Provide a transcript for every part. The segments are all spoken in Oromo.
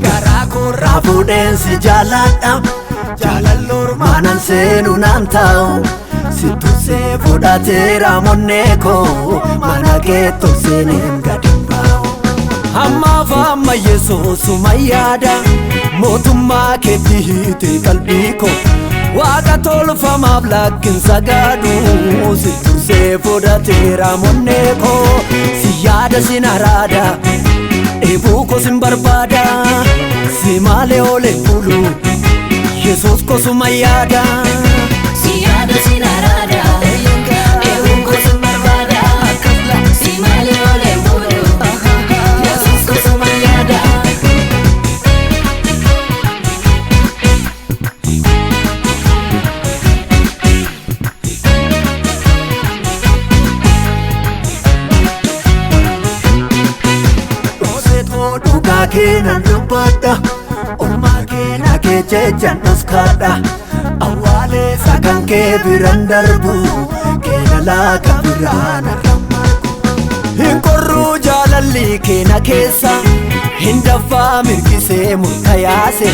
Garaa koorraa fuudheen si jaaladha. Jaalalloormaanan seenu naan taa'u. Situnsee fudhateera monnee koo mana keettoo seeneen gadi hin baa'u. Ammaaf amma Yesuusuma yaada mootummaa keetti hiite qalbii koo. Waaqa tolfamaaf lakkinsa gaadhu situnsee fudhateera monnee koo. Si yaada sin araada. Eeboo koo sin barbaada si malee oolee bulu Yesuus kosuma yaada. Si yaada sin araada, eeguun koo sin barbaada. Si malee oolee bulu, Yesuus kosuma yaada. Dhoseetoo dhugaa keenan dubbadha Olmaa keenaa kee jechaan dhoskaadha Awwaalee sagan kee biran darbu keena laaka biraan argammargu. Hin qorruu jaalalli keena keessa hin daffaa mirgisee murka yaase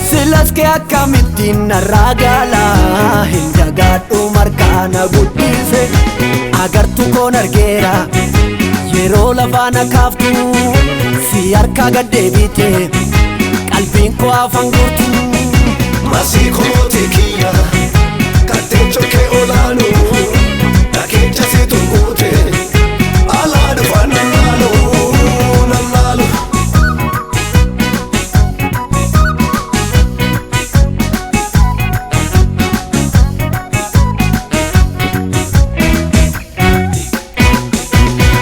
Silas kee akkamittiin narraa gaala hin dagaadhu markaa na guddise agartuu koon argeera. Yeroo lafaa na kaaftu si harkaa gad deebite qalbiin koo afaan guutu. Masii kootee kiyya kattee chokkee olaanu dhageecha si tuquute alaa dhufa nallaalu nallaalu.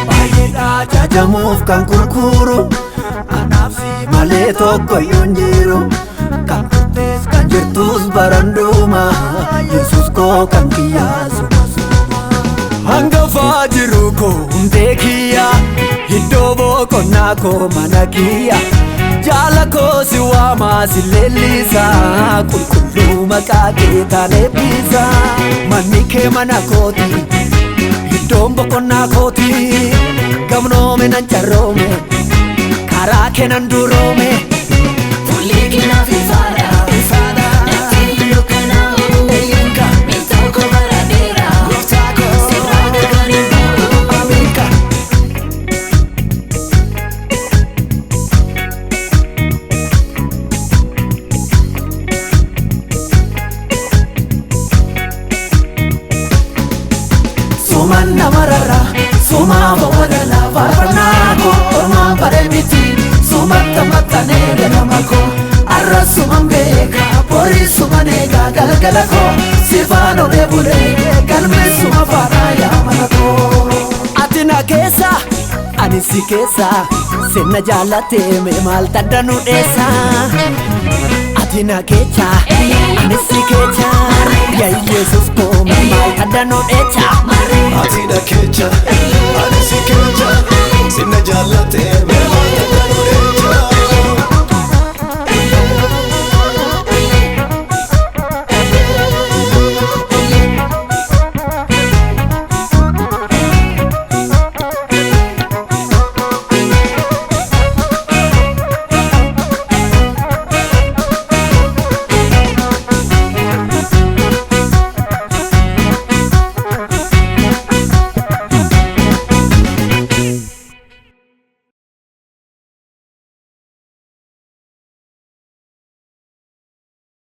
Baay'eedha jajamuuf kan gurguru anaaf si malee tokko iyyuu hin jiru. Kan turtes kan jirtus baranduuma Yesuus koo kan kiyyaa suma suma. Hangafaa jiru koo hundee kiyya iddoo boqonnaa koo mana kiyya. Jaala koo si waamaa si leellisa qulqulluu maqaa kee taan eebbisa. Manni kee mana kooti. Iddoon boqonnaa kooti gamnoome nan carroome karaa kee nan duroome. Fuulli kee naaf ifaadha, natti hin dukkanaa'u. Miiltoo koo bara dheeraa, sirraa gargar hin ba'u. Suman namarara sumaa bawadala faarfannaa koo ormaan baree miti sumatta maxxanee ganama koo arra suman beeka borii suman eegaa galgala koo sifaan olee bulee galmee suma faanaa yaa mana koo. Ati na keessa ani si keessa seenna jaalatee mee maal tadda nu dheessa. Ati na kecha ani si kecha yaa Yesuus koo mee maal tadda nu dheecha. Ati na kecha ani si kecha sinna jaallatee